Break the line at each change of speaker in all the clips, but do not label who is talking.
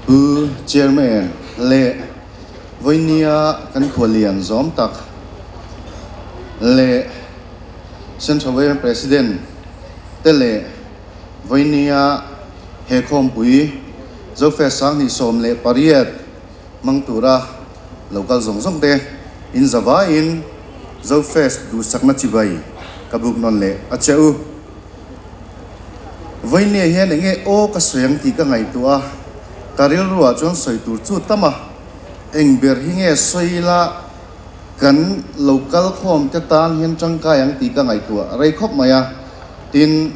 Pu Chairman leh vawinia kan khualian zawm tak leh Central Women President te leh vawinia he khawmpui Zofest 2018 hmang tura lo kal zawng zawng te in zavaiin Zofest duhsakna chibai ka buk nawn leh a che u. Vawinia hian enge aw ka sawi ang tih ka ngaihtuah a, ka rilruah chuan sawi tur chu tam a, eng ber hi nge sawi ila kan lo kal khawm te tan hian tangkai ang tih ka ngaihtuah rei khawp mai a, tin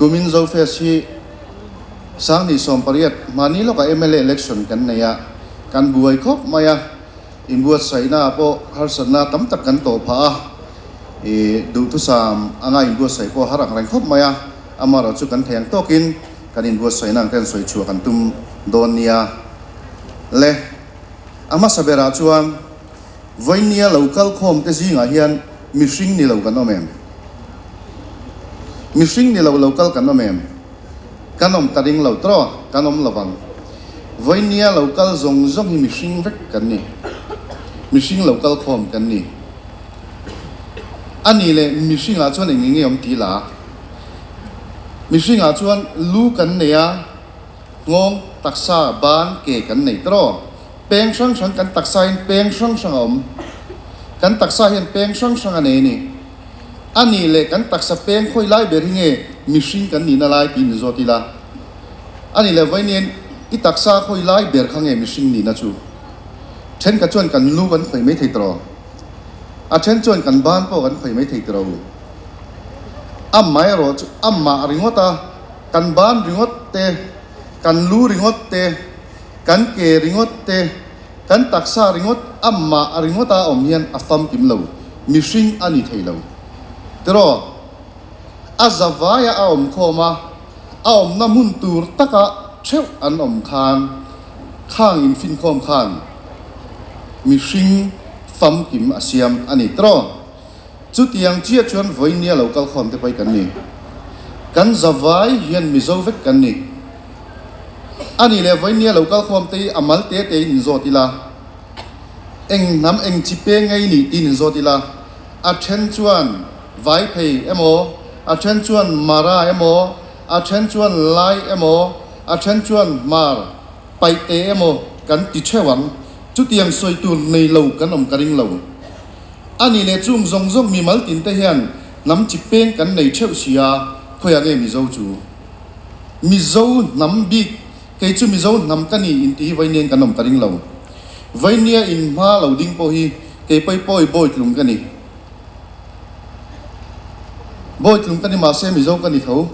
kumin Zofest hi 2018 hmani lawkah mla election kan nei a, kan buai khawp mai a. Inbuatsaihna ah pawh harsatna tam tak kan tawh phah a, i duhthusam anga inbuatsaih pawh har ang reng khawp mai a, amaherawh chu kan thei ang tawkin kan inbuatsaihna ang ten sawi chhuah kan tum dawn nia. Le, a hmasa berah chuan vawinia lo kal khawm te zingah hian mihring ni lo kan awm em? Mihring ni lo lo kal kan awm em? Kan awm ka ring lo tawh, kan awm lovang. Vawinia lo kal zawng zawng hi mihring vek kan ni. Mihring lo kal khawm kan ni. A nih leh mihringah chuan eng eng nge awm ti la? Mihringah chuan lu kan nei a, nghawng, taksa, ban, ke kan nei tawh. Peng hrang hrang kan taksa in peng hrang hrang a awm. Kan taksa hian peng hrang hrang a nei a ni. A nih leh kan taksa peng khawi lai ber hi nge mihring kan nihna lai tiin in zawt ila. A nih leh vawiin i taksa khawi lai ber kha nge mihring nihna chu? Thenkhat chuan kan lu kan khawi mai thei tawh. A then chuan kan ban pawh kan khawi mai thei tawh. Amaherawh chu amah ringawt a, kan ban ringawt te, kan lu ringawt te, kan ke ringawt te, Kan taksa ringawt amah ringawta awm hian a famkim lo, mihring a ni thei lo. Tiraw? A zavaia a awm khawm a, a awmna hmun tur taka theuh an awm khan, khang infinkhawm khan mihring famkim a siam a ni. Tiraw? Chutiang chiah chuan vawinia lo kal khawm te pawh hi kan ni. Kan zavai hian Mizo vek kan ni. A nih leh vawinia lo kal khawm te hi a mal te te in inzawt ila, eng hnam eng chi peng ngei nih tiin inzawt ila, a then chuan Vaiphei emaw, a then chuan Mara emaw, a then chuan Lai emaw, a then chuan Hmar Paihte emaw kan ti theuh ang. Chutiang sawi tur nei lo kan awm ka ring lo. A nih leh chung zawng zawng mimal tin te hian hnam chi peng kan nei theuh si a, khawiah nge Mizo chu? Mizo hnam bik, kei chu Mizo hnam ka ni in ti hi Vainiain kan awm ka ring lo. Vainia in hma lo ding pawh hi kei pawi pawi Bawitlung ka ni. Bawitlung ka ni mahse Mizo ka ni tho.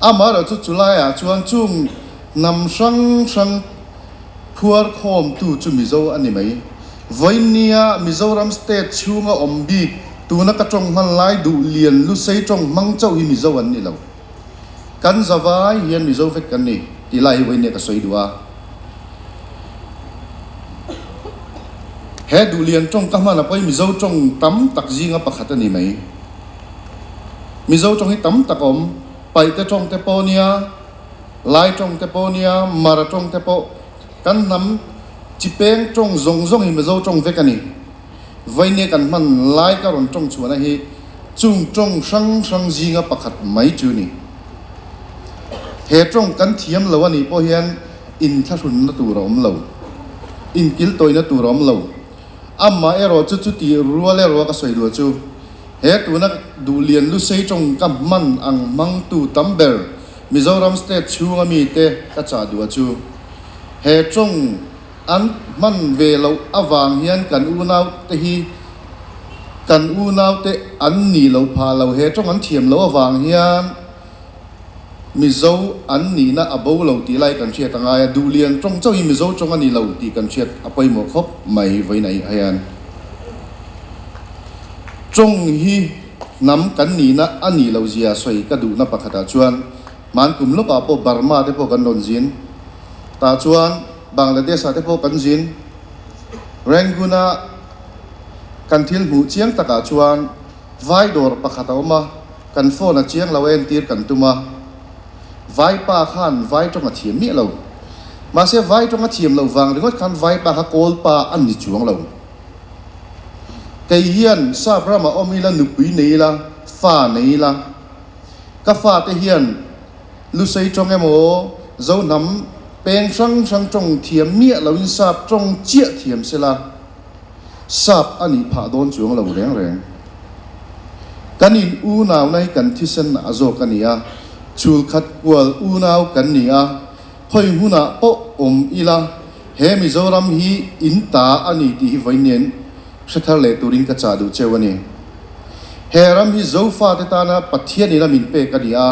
Amaherawhchu chulaiah chuan chung hnam hrang hrang Phuar khawmtu chu Mizo a ni mai. Vawinia Mizoram state chhunga awm bik tuna ka tawng hman lai duh lian Lusei tawng hmang chauh hi Mizo an ni lo. Kan zavai hian Mizo vek kan ni tih lai hi vawinia ka sawi duh a. He duh lian tawng ka hman a pawi Mizo tawng tam tak zinga pakhat a ni mai. Mizo tawng hi tam tak a awm, Paihte tawng te pawh nia, Lai tawng te pawh nia, Mara tawng te pawh, kan hnam chi peng tawng zawng zawng hi Mizo tawng vek a ni. Vawinia kan hman lai ka rawn tawng chhuahna hi chung tawng hrang hrang zinga pakhat mai chu ni. He tawng kan thiam lo a nih pawh hian inthlahrunna tur a awm lo, inkiltawihna tur a awm lo. Amaherawh chu chuti rual erawh ka sawi duh chu he tuna Duhlian Lusei tawng ka hman ang hmangtu tam ber Mizoram state chhunga mite ka chah duh a chu. He tawng an hman ve loh avang hian kan unaute hi kan unaute an nih loh phah lo. He tawng an thiam loh avang hian Mizo an nihna a bo lo tih lai kan hriat a ngai a, Duhlian tawng chauh hi Mizo tawng a ni lo tih kan hriat a pawimawh khawp mai vawiin ah hian. Tawng hi Hnam kan nihna a nih loh zia sawi ka duhna pakhatah chuan hman kum lawkah pawh Burma te pawh kan rawn zin. Tah chuan Bangladesh ah te pawh kan zin. Rangoon-a kan thil hmuh chiang takah chuan vai dawr pakhat a awm a, kan phone a chiang lo a entir kan tum a. Vai pa khan vai tawng a thiam miah lo. Mahse vai tawng a thiam loh vang ringawt khan vai pa kha kawl pa a ni chuang lo. Kei hian sap ramah awm ila nupui nei ila, fa nei ila, ka fate hian Lusei tawng emaw Zohnam peng hrang hrang tawng thiam miah loin sap tawng chiah thiam sela, sap a nih phah dawn chuang lo reng reng. Kan in unauna hi kan thisen a zawk a ni a, chhul khat kual unau kan ni a, khawi hunah pawh awm ila he Mizoram hi in ta a ni tih hi vawiin hre thar leh turin ka chah duh cheu a ni. He ram hi Zofate tana Pathian ina min pek a ni a,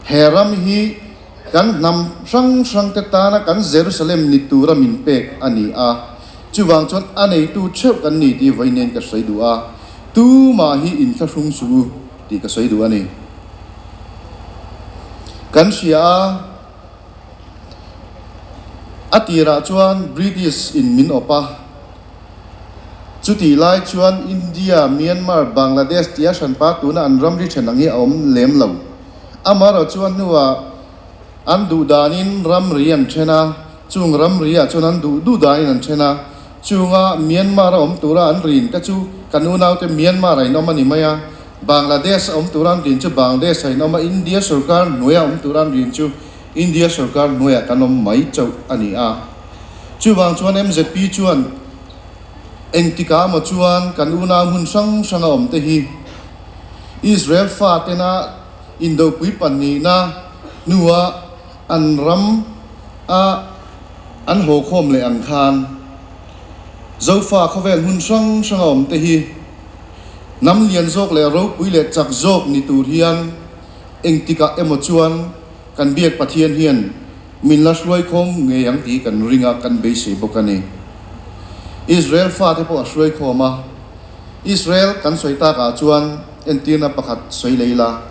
he ram hi Kan hnam hrang hrangte tana kan Jerusalem ni tura min pek a ni a, chuvang chuan a neitu theuh kan ni tih vawi nen ka sawi duh a, tumah hi inthlahrung suh u tih ka sawi duh a ni. Kan hria a, a tirah chuan British in min awp a, chutih lai chuan India, Myanmar, Bangladesh tia hranpa tuna an ramri then ang hi a awm lem lo. Amaherawh chuan hnuah an duh danin ramri an then a, chung ramriah chuan an duh duh danin an then a, chunga Myanmar a awm tura an rin te chu kan unaute Myanmar a inawm a ni mai a, Bangladesh a awm tura an rin chu Bangladesh a inawm a, India sorkar hnuaia awm tura an rin chu India sorkar hnuaiah kan awm mai chauh a ni a. Chuvang chuan mzp chuan engtikah emaw chuan kan unau hmun hrang hranga awm te hi Israel fatena indopui pahnihna hnua an ram a an haw khawm leh ang khan Zofa khawvel hmun hrang hrang a awm te hi hnam lian zawk leh ropui leh chak zawk ni tur hian engtikah emaw chuan kan biak Pathian hian min la hruai khawm ngei ang tih kan ring a, kan beisei bawk a ni. Israel fate pawh a hruai khawm a. Israel kan sawi takah chuan entirna pakhat sawi lei la.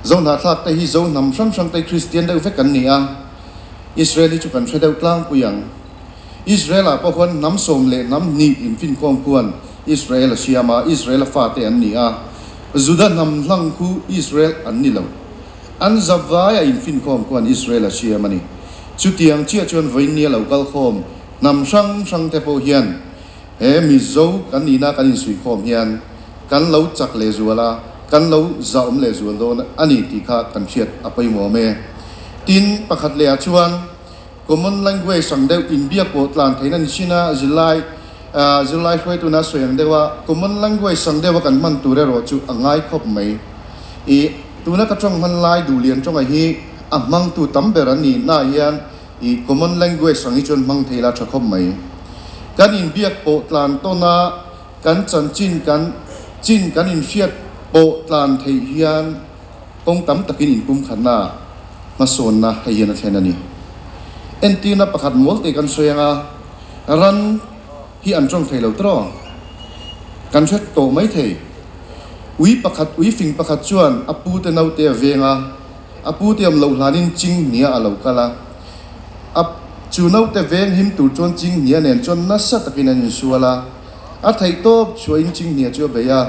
Zohnahthlak te hi Zo hnam hrang hrang te Kristian deuh vek kan ni a, Israel hi chu kan hre deuh tlangpui ang. Israel ah pawh khuan hnam 11 infinkhawm khuan Israel a siam a, Israel a fate an ni a, Juda hnam hlang khu Israel an ni lo. An zavai a infinkhawm khuan Israel a siam a ni. Chutiang chiah chuan vawiinnia lo kalkhawm Hnam hrang hrang te pawh hian he Mizo kan nihna kan insuihkhawm hian kan lo chak lehzual a, kan lo zahawm lehzual dawn a ni tih kha kan hriat a pawimawh awm e. Tin, pakhat lehah chuan common language ang deuh inbiak pawh tlan theihna ni chin a, zirlai zirlai hruaituna sawi ang deuh a common language ang deuha kan hman tur erawh chu a ngai khawp mai. I tuna ka tawng hman lai Duhlian tawnga hi a hmangtu tam ber an nihna hian I common language ang hi chuan hmang thei la tha khawp mai. Kan inbiak pawh tlan tawn a, kan chanchin kan chin kan inhriat pawh tlan theih hian kawng tam takin inpumkhatna hmasawnna hei hian a thlen a ni. Entirna pakhat mual te kan sawi ang a, ran hi an tawng thei lo tawh. Kan hre tawh mai thei. Ui pakhat, ui fing pakhat chuan a pute naute a veng a. A pu te awm loh hlanin Chinghnia a lo kal a. A chu naute veng him tur chuan Chinghnia nen chuan nasa takin an insual a. A theih tawp chhuahin Chinghnia chu a bei a,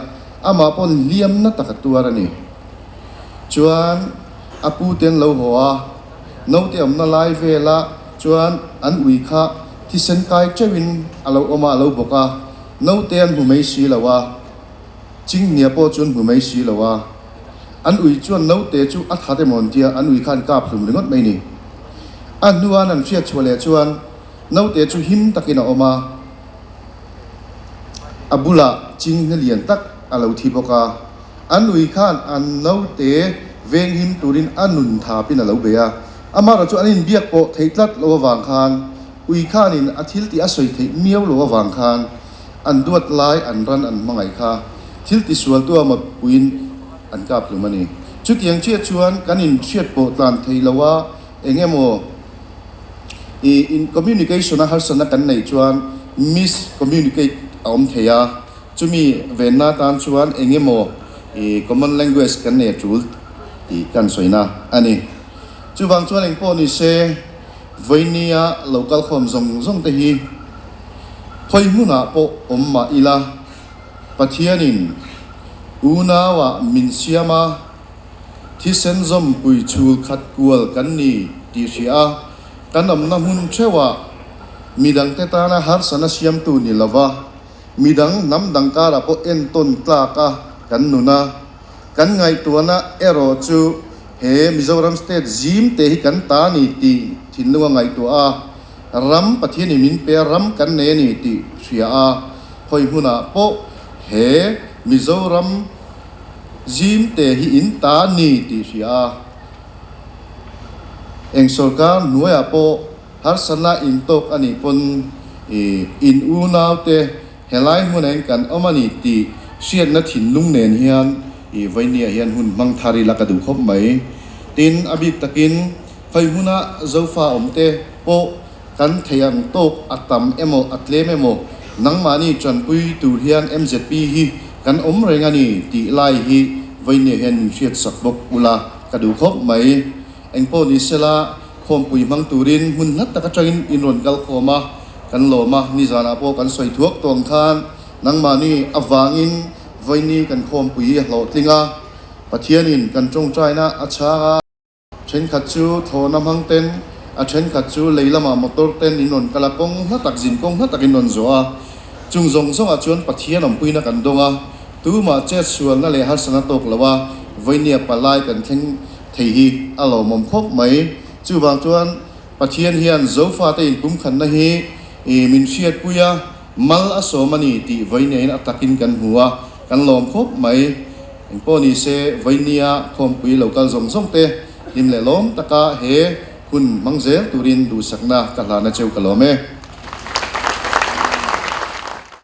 amah pawn hliamna tak a tuar a ni. Chuan a pu te an lo haw a, naute awmna lai vela chuan an ui kha thisen kai teuhin a lo awm a, a lo bawk a, naute an hmu mai si lo a. Chinghnia pawh chu an hmu mai si lo a. An ui chuan naute chu a that emaw an tia, an ui kha an kap hlum ringawt mai ni. A hnuan an hriat chhuah leh chuan naute chu him takin a awm a, a bulah chinghne lian tak a lo thi bawk a. An ui khan an naute veng him turin a nun thapin a lo bei a, amaherawh chu an inbiak pawh theih tlat lo avang khan ui khanin a thil tih a sawi theih miau lo avang khan An duat lai an ran an hmangaih kha thil tisualtu a mawtpuiin an kap hlum a ni. Chutiang chiah chuan kan inhriat pawh tlan thei lo a, eng emaw i in communication a harsatna kan neih chuan miscommunicate a awm thei a, chumi venna atan chuan eng emaw i common language kan nei a tul tih kan sawina a ni. Chuvang chuan eng pawh ni se vawinia lo kalkhawm zawng zawng te hi Khawi hmunah pawh awm mah ila, Pathianin unauah min siam a, Thisen zawmpui chhul khat kual kan ni tih hria a, kan awmna hmun theuhah midangte tana harsana siamtu ni lova, midang hnam dang karah pawh entawn tlak a kan nun a. Kan ngaihtuahna erawh chu he Mizoram state zim te hi kan ta ni tih thinlung a ngaihtuah a, ram Pathianin min pe a, ram kan nei a ni tih hria a, khawi hmunah pawh he Mizoram zim te hi in ta ni tih hria a, eng sorkar hnuaiah pawh harsatna intawk a nih pawn in unaute Helai hmunah hian kan awm a ni tih hriatna thinlung nen hian i Vainia hian hun hmang thar ila ka duh khawp mai. Tin, a bik takin khawi hmuna Zofa awmte pawh kan thei ang tawk a tam emaw a tlem emaw nangmahni tanpui tur hian mzp hi kan awm reng a ni tih lai hi Vainia hian min hriatsak bawk ula ka duh khawp mai. Engpawh ni sela, khawmpui hmang turin hmun hlat tak atangin in rawn kal khawm a, kan lawm a, nizanah pawh kan sawi thuak tawh ang khan nangmahni avangin vawiini kan khawmpui hi a hlawhtling a, Pathianin kan tawngtaina a chhang a, thenkhat chu thlawhna hmang ten, a thenkhat chu lei lamah motor ten in rawn kal a, kawng hla tak zin kawng hla tak in rawn zawh a, chung zawng zawngah chuan Pathian awmpuina kan dawng a, tumah chetsualna leh harsatna tawk lo a, vawinia palai kan thleng Thei hi a lawmawm khawp mai. Chuvang chuan Pathian hian Zofate inpumkhatna hi min hriatpui a, mal a sawm a ni tih vawinia in a takin kan hmu a, kan lawm khawp mai. Engpawh ni se, vawinia khawmpui lo kal zawng zawng te hlim leh lawm taka he hun hmang zel turin duhsakna ka hlana cheu ka lawm e.